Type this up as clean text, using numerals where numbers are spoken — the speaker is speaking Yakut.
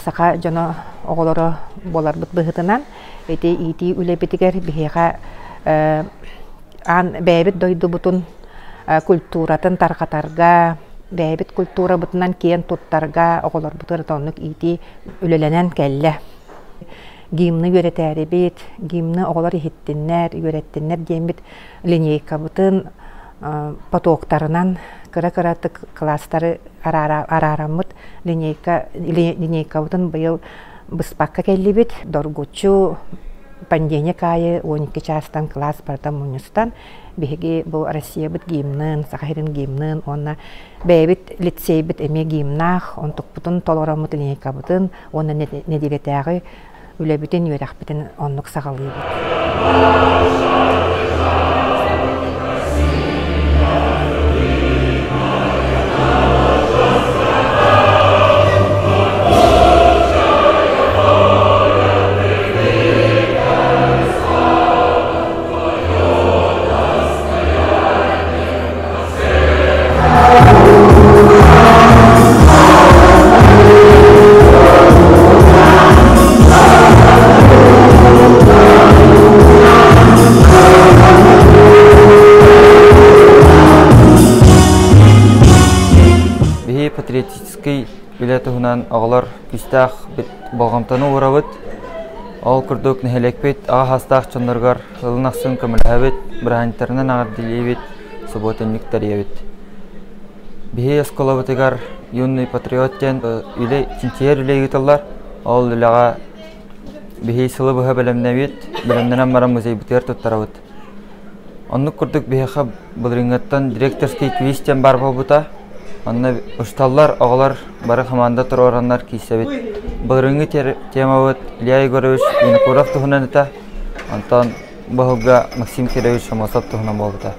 Саха дьоно оҕолоро буоларбыт быһыытынан ити иитии үлэбитигэр биһиэхэ аан бэйэбит дойдубутун культуратын тарҕатарга, бэйэбит культурабытынан киэн туттарга оҕолорбутугар оннук иитии үлэлэнэн кэллэ. Гимны үөрэтээрибит, гимны оҕолор иһиттиннэр, үөрэттиннэр диэммит линейкабытын потоктарынан кыра-кыратык кылаастары араараммыт линейка линейкабытын быйыл быспакка кэллибит. Доргуччу понедельник аайы 12 чаастан кылаас барыта мунньустан биһиги бу Россиябыт гимнын, Саха сирин гимнын уонна бэйэбит лицейбит эмиэ гимнаах, онтукпутун толороммут линейкабытын уонна нэдиэлэтээҕи үлэбитин, үөрэхпитин оннук саҕалыыбыт. Биһи патриотическай үлэ туһунан оҕолор күүстээх болҕомтону уурабыт. Ол курдук нэһилиэкпит аҕа саастаах дьонноругар сылын ахсын көмөлөһөбүт, бырааһынньыктарынан эҕэрдэлиибит, субуотунньук тэрийэбит. Биһи оскуолабытыгар «Юный патриот» диэн үлэ чинчийэр үлэ ыытыллар. Ол үлэҕэ биһи сылы быһа бэлэмнэбит, бэлэмнэнэн баран музейбытыгар туттарабыт. Оннук курдук биһиэхэ былырыыҥҥыттан директорский квиз диэн баар буолбута. Онно усталлар, оҕолор бары хамаанда туруораннар киирсэбит. Былырыыҥҥы темабыт Илья Егорович Винокуров туһунан этэ. Онтон бу сылга Максим Кирович Аммосов туһунан буолбута.